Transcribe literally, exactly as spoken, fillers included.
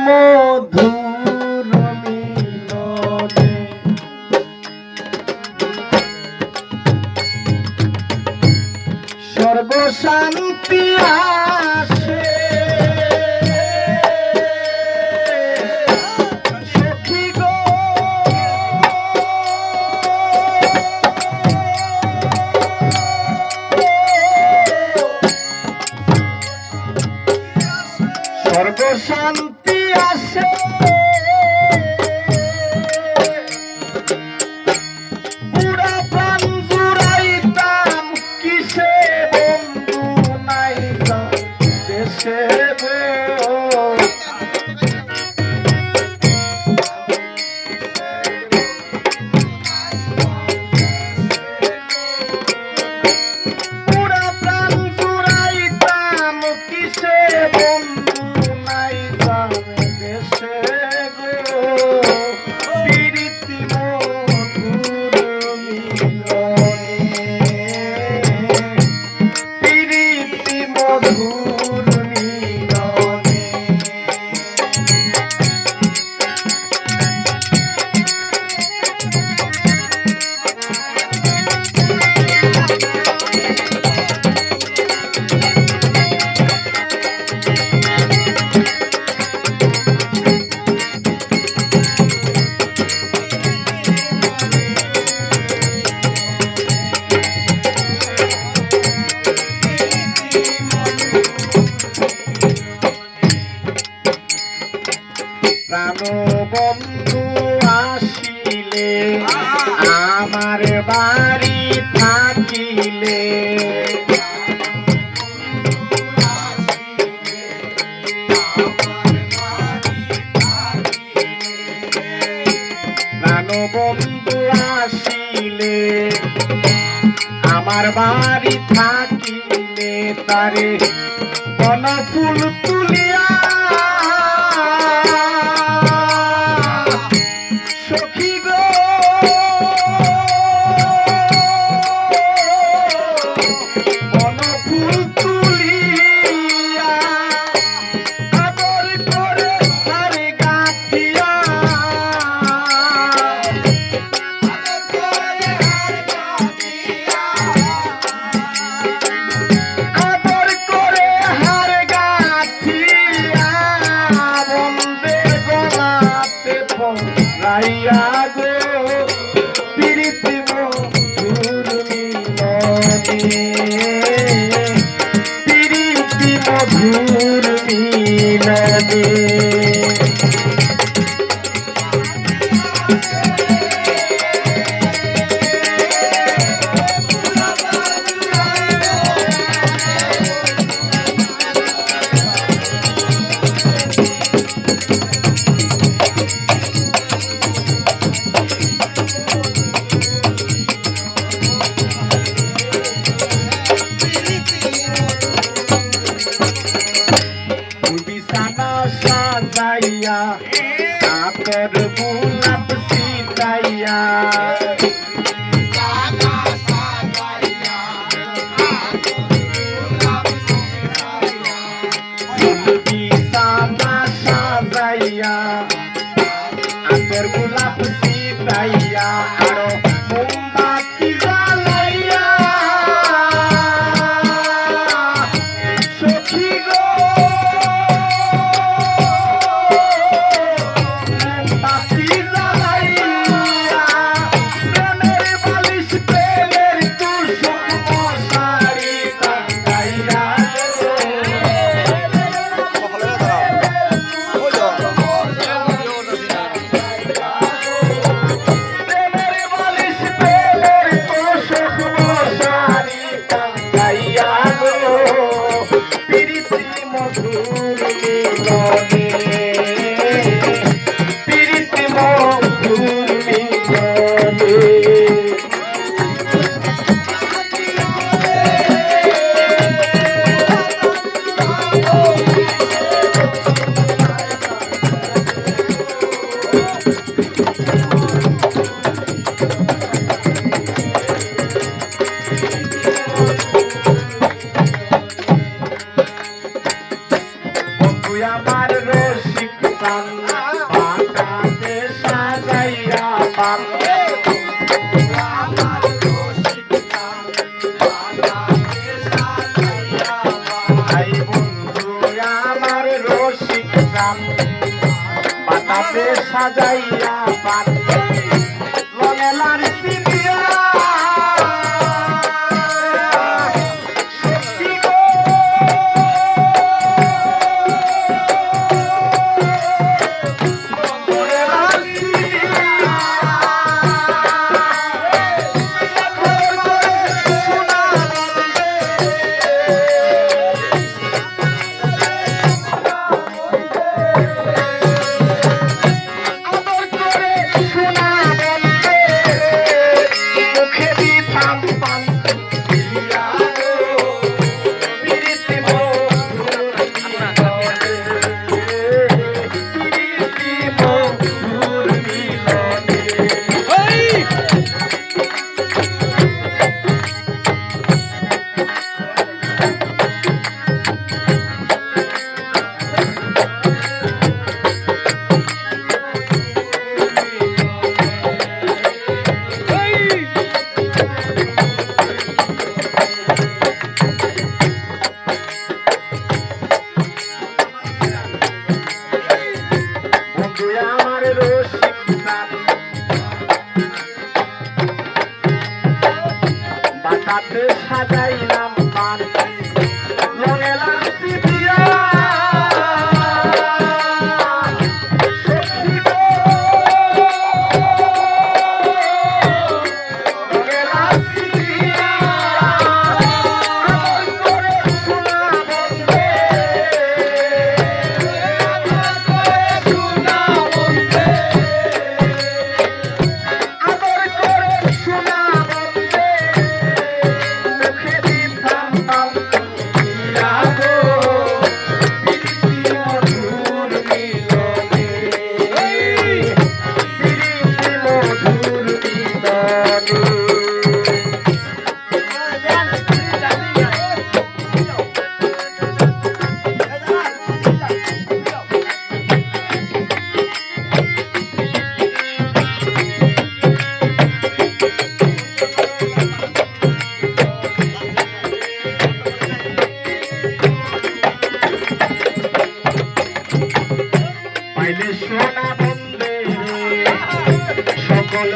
মধুর মিলনে সর্বশান্তি আসে, সখী গো। সর্বশান্তি আসে। পুরা প্রাণ জুড়াইতাম কিসে বন্ধু নাই যার দেশে গো। পুরা প্রাণ জুড়াইতাম কিসে বন্ধু নাই যার দেশে গো। পিরিতি মধুর মিলনে, পিরিতি মধুর মিলনে। প্রাণবন্ধু আসিলে, আমার বাড়ি থাকিলে। প্রাণবন্ধু আসিলে, আমার বাড়ি থাকিলে, তারে বনফুল তুলিয়া, সখী গো, বনফুল তুলিয়া, আদর করে হার গাঁথিয়া, আদর করে হার গাঁথিয়া, বন্দে গলাতে পরাইয়া গো। পিরিতি মধুর মিলনে, পিরিতি মধুর মিলনে। বিছানা সাজাইয়া, আতর গোলাপ ছিটাইয়া। ফুল বিছানা সাজাইয়া, আতর গোলাপ ছিটাইয়া, আরো মোমবাতি জ্বালাইয়া, সখী গো, মোমবাতি জ্বালাইয়া, প্রেমের বালিশ, প্রেমের তোষক মশারি টাঙ্গাইয়া। বন্ধু আমার রসিক বাতাসে সাজাইয়া পান। আই বন্ধু আমার রসিক চান, বাতাসে সাজাইয়া পান। লঙেলার সিদিয়া বন্ধু আমার রসিক চান, বাতাসে সাজাইলাম পান। লঙেলার সিদিয়া, সখী গো, লঙেলার সিদিয়া, আদর করে শোনা বন্ধে, আদর করে শোনা বন্ধে। আদর করে শোনা বন্ধে, মুখে দিতাম তাল দিয়া গো, প্রীতি মধুর মিলনে, প্রীতি মধুর মিলনে। পাইলে সোনা বন্দে সকল